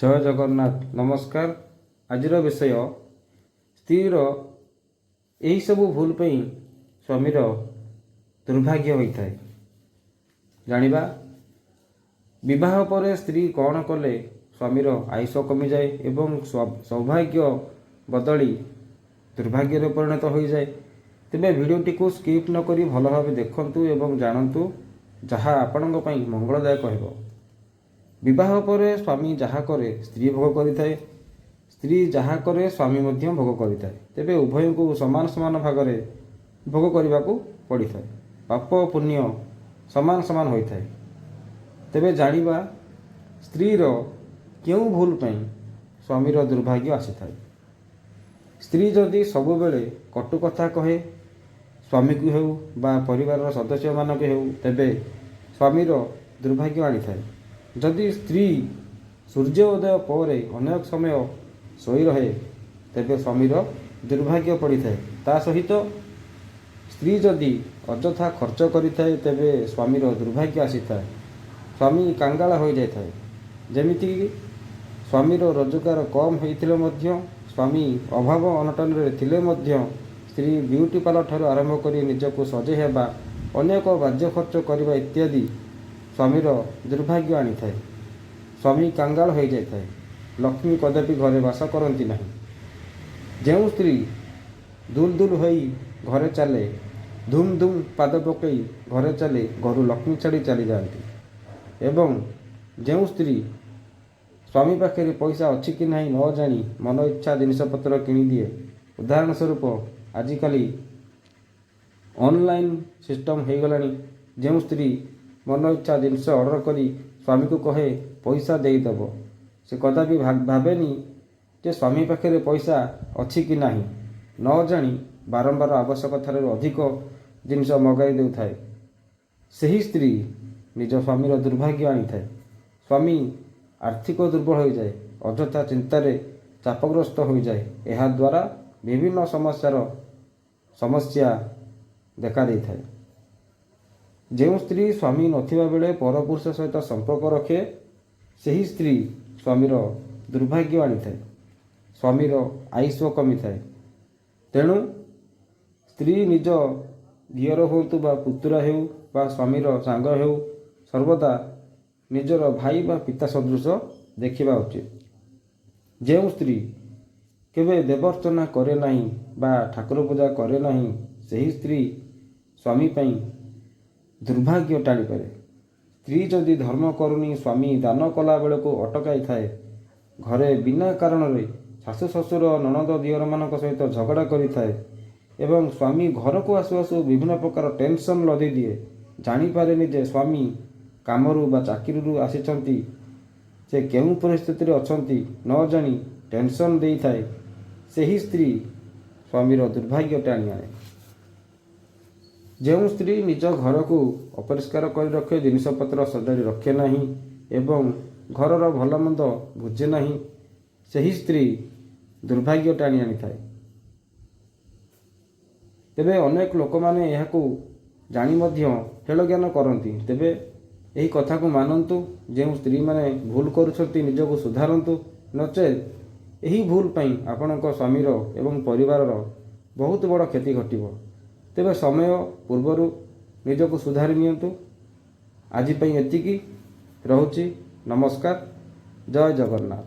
ଜୟ ଜଗନ୍ନାଥ। ନମସ୍କାର। ଆଜିର ବିଷୟ, ସ୍ତ୍ରୀର ଏହିସବୁ ଭୁଲ ପାଇଁ ସ୍ୱାମୀର ଦୁର୍ଭାଗ୍ୟ ହୋଇଥାଏ। ଜାଣିବା, ବିବାହ ପରେ ସ୍ତ୍ରୀ କ'ଣ କଲେ ସ୍ୱାମୀର ଆୟୁଷ କମିଯାଏ ଏବଂ ସୌଭାଗ୍ୟ ବଦଳି ଦୁର୍ଭାଗ୍ୟରେ ପରିଣତ ହୋଇଯାଏ। ତେବେ ଭିଡ଼ିଓଟିକୁ ସ୍କିପ୍ ନ କରି ଭଲ ଭାବେ ଦେଖନ୍ତୁ ଏବଂ ଜାଣନ୍ତୁ, ଯାହା ଆପଣଙ୍କ ପାଇଁ ମଙ୍ଗଳଦାୟକ ହେବ। ବିବାହ ପରେ ସ୍ୱାମୀ ଯାହା କରେ, ସ୍ତ୍ରୀ ଭୋଗ କରିଥାଏ। ସ୍ତ୍ରୀ ଯାହା କରେ, ସ୍ୱାମୀ ମଧ୍ୟ ଭୋଗ କରିଥାଏ। ତେବେ ଉଭୟଙ୍କୁ ସମାନ ସମାନ ଭାଗରେ ଭୋଗ କରିବାକୁ ପଡ଼ିଥାଏ। ପାପ ପୁଣ୍ୟ ସମାନ ସମାନ ହୋଇଥାଏ। ତେବେ ଜାଣିବା, ସ୍ତ୍ରୀର କେଉଁ ଭୁଲ ପାଇଁ ସ୍ୱାମୀର ଦୁର୍ଭାଗ୍ୟ ଆସିଥାଏ। ସ୍ତ୍ରୀ ଯଦି ସବୁବେଳେ କଟୁ କଥା କହେ, ସ୍ୱାମୀକୁ ହେଉ ବା ପରିବାରର ସଦସ୍ୟମାନଙ୍କୁ ହେଉ, ତେବେ ସ୍ୱାମୀର ଦୁର୍ଭାଗ୍ୟ ଆଣିଥାଏ। ଯଦି ସ୍ତ୍ରୀ ସୂର୍ଯ୍ୟ ଉଦୟ ପରେ ଅନେକ ସମୟ ଶୋଇ ରହେ, ତେବେ ସ୍ୱାମୀର ଦୁର୍ଭାଗ୍ୟ ପଡ଼ିଥାଏ। ତା ସହିତ ସ୍ତ୍ରୀ ଯଦି ଅଯଥା ଖର୍ଚ୍ଚ କରିଥାଏ, ତେବେ ସ୍ୱାମୀର ଦୁର୍ଭାଗ୍ୟ ଆସିଥାଏ। ସ୍ୱାମୀ କାଙ୍ଗାଳ ହୋଇଯାଇଥାଏ। ଯେମିତିକି ସ୍ୱାମୀର ରୋଜଗାର କମ୍ ହୋଇଥିଲେ ମଧ୍ୟ, ସ୍ୱାମୀ ଅଭାବ ଅନଟନରେ ଥିଲେ ମଧ୍ୟ, ସ୍ତ୍ରୀ ବିୟୁଟି ପାର୍ଲର ଠାରୁ ଆରମ୍ଭ କରି ନିଜକୁ ସଜେଇ ହେବା, ଅନେକ ବାଜ୍ୟ ଖର୍ଚ୍ଚ କରିବା ଇତ୍ୟାଦି ସ୍ୱାମୀର ଦୁର୍ଭାଗ୍ୟ ଆଣିଥାଏ। ସ୍ୱାମୀ କାଙ୍ଗାଳ ହୋଇଯାଇଥାଏ। ଲକ୍ଷ୍ମୀ କଦାପି ଘରେ ବାସ କରନ୍ତି ନାହିଁ। ଯେଉଁ ସ୍ତ୍ରୀ ଦୁଲ ଦୁଲ ହୋଇ ଘରେ ଚାଲେ, ଧୁମ୍ ଧୁମ୍ ପାଦ ପକାଇ ଘରେ ଚାଲେ, ଘରୁ ଲକ୍ଷ୍ମୀ ଛାଡ଼ି ଚାଲିଯାଆନ୍ତି। ଏବଂ ଯେଉଁ ସ୍ତ୍ରୀ ସ୍ୱାମୀ ପାଖରେ ପଇସା ଅଛି କି ନାହିଁ ନ ଜାଣି ମନ ଇଚ୍ଛା ଜିନିଷପତ୍ର କିଣିଦିଏ, ଉଦାହରଣ ସ୍ୱରୂପ ଆଜିକାଲି ଅନଲାଇନ୍ ସିଷ୍ଟମ୍ ହେଇଗଲାଣି, ଯେଉଁ ସ୍ତ୍ରୀ ମନ ଇଚ୍ଛା ଜିନିଷ ଅର୍ଡ଼ର କରି ସ୍ୱାମୀକୁ କହେ, ପଇସା ଦେଇଦେବ, ସେ କଦାପି ଭାବେନି ଯେ ସ୍ୱାମୀ ପାଖରେ ପଇସା ଅଛି କି ନାହିଁ, ନ ଜାଣି ବାରମ୍ବାର ଆବଶ୍ୟକତାଠାରୁ ଅଧିକ ଜିନିଷ ମଗାଇ ଦେଉଥାଏ, ସେହି ସ୍ତ୍ରୀ ନିଜ ସ୍ୱାମୀର ଦୁର୍ଭାଗ୍ୟ ଆଣିଥାଏ। ସ୍ୱାମୀ ଆର୍ଥିକ ଦୁର୍ବଳ ହୋଇଯାଏ, ଅଯଥା ଚିନ୍ତାରେ ଚାପଗ୍ରସ୍ତ ହୋଇଯାଏ। ଏହାଦ୍ୱାରା ବିଭିନ୍ନ ସମସ୍ୟା ଦେଖାଦେଇଥାଏ। ଯେଉଁ ସ୍ତ୍ରୀ ସ୍ୱାମୀ ନଥିବା ବେଳେ ପରପୁରୁଷ ସହିତ ସମ୍ପର୍କ ରଖେ, ସେହି ସ୍ତ୍ରୀ ସ୍ୱାମୀର ଦୁର୍ଭାଗ୍ୟ ଆଣିଥାଏ। ସ୍ୱାମୀର ଆୟୁଷ କମିଥାଏ। ତେଣୁ ସ୍ତ୍ରୀ ନିଜ ଦିଅର ହୁଅନ୍ତୁ ବା ପୁତୁରା ହେଉ ବା ସ୍ୱାମୀର ସାଙ୍ଗ ହେଉ, ସର୍ବଦା ନିଜର ଭାଇ ବା ପିତା ସଦୃଶ ଦେଖିବା ଉଚିତ। ଯେଉଁ ସ୍ତ୍ରୀ କେବେ ଦେବାର୍ଚ୍ଚନା କରେ ନାହିଁ ବା ଠାକୁର ପୂଜା କରେ ନାହିଁ, ସେହି ସ୍ତ୍ରୀ ସ୍ୱାମୀ ପାଇଁ ଦୁର୍ଭାଗ୍ୟ ଟାଣିପାରେ। ସ୍ତ୍ରୀ ଯଦି ଧର୍ମ କରୁନି, ସ୍ୱାମୀ ଦାନ କଲା ବେଳକୁ ଅଟକାଇଥାଏ, ଘରେ ବିନା କାରଣରେ ଶାଶୁ, ଶ୍ୱଶୁର, ନଣନ୍ଦ, ଦିଅରମାନଙ୍କ ସହିତ ଝଗଡ଼ା କରିଥାଏ ଏବଂ ସ୍ୱାମୀ ଘରକୁ ଆସୁ ଆସୁ ବିଭିନ୍ନ ପ୍ରକାର ଟେନସନ୍ ଲଦି ଦିଏ, ଜାଣିପାରେନି ଯେ ସ୍ୱାମୀ କାମରୁ ବା ଚାକିରିରୁ ଆସିଛନ୍ତି, ସେ କେଉଁ ପରିସ୍ଥିତିରେ ଅଛନ୍ତି ନ ଜାଣି ଟେନସନ୍ ଦେଇଥାଏ, ସେହି ସ୍ତ୍ରୀ ସ୍ୱାମୀର ଦୁର୍ଭାଗ୍ୟ ଟାଣି ଆଣେ। ଯେଉଁ ସ୍ତ୍ରୀ ନିଜ ଘରକୁ ଅପରିଷ୍କାର କରି ରଖେ, ଜିନିଷପତ୍ର ସଜାଡ଼ି ରଖେ ନାହିଁ ଏବଂ ଘରର ଭଲମନ୍ଦ ବୁଝେ ନାହିଁ, ସେହି ସ୍ତ୍ରୀ ଦୁର୍ଭାଗ୍ୟ ଟାଣି ଆଣିଥାଏ। ତେବେ ଅନେକ ଲୋକମାନେ ଏହାକୁ ଜାଣି ମଧ୍ୟ ହେଳଜ୍ଞାନ କରନ୍ତି। ତେବେ ଏହି କଥାକୁ ମାନନ୍ତୁ। ଯେଉଁ ସ୍ତ୍ରୀମାନେ ଭୁଲ କରୁଛନ୍ତି, ନିଜକୁ ସୁଧାରନ୍ତୁ, ନଚେତ୍ ଏହି ଭୁଲ ପାଇଁ ଆପଣଙ୍କ ସ୍ୱାମୀର ଏବଂ ପରିବାରର ବହୁତ ବଡ଼ କ୍ଷତି ଘଟିବ। ତେବେ ସମୟ ପୂର୍ବରୁ ନିଜକୁ ସୁଧାରି ନିଅନ୍ତୁ। ଆଜି ପାଇଁ ଏତିକି ରହୁଛି। ନମସ୍କାର। ଜୟ ଜଗନ୍ନାଥ।